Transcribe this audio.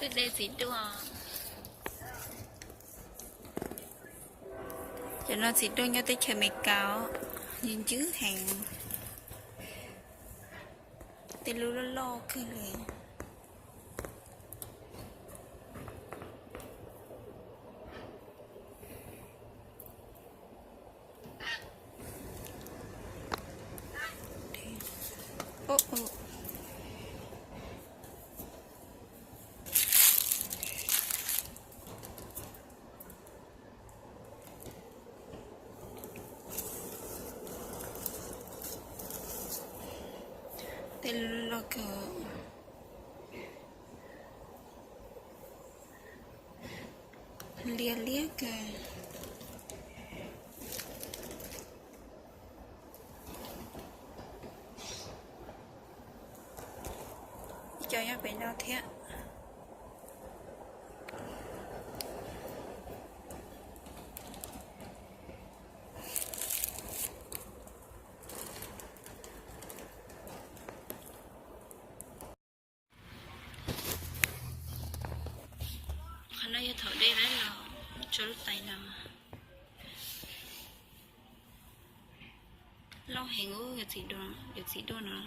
Twb de txiv duaj. Cov no txiv duaj nyob teb chaws Amelikas, ncw ncwb heev. Tej lub loj loj kawg li. Tej loj kawg, liab liab kawg. Ib co nyob pem no thiab. Qhov no yog thaum de los tso lub tais no. Loj heev, yog txiv duaj no.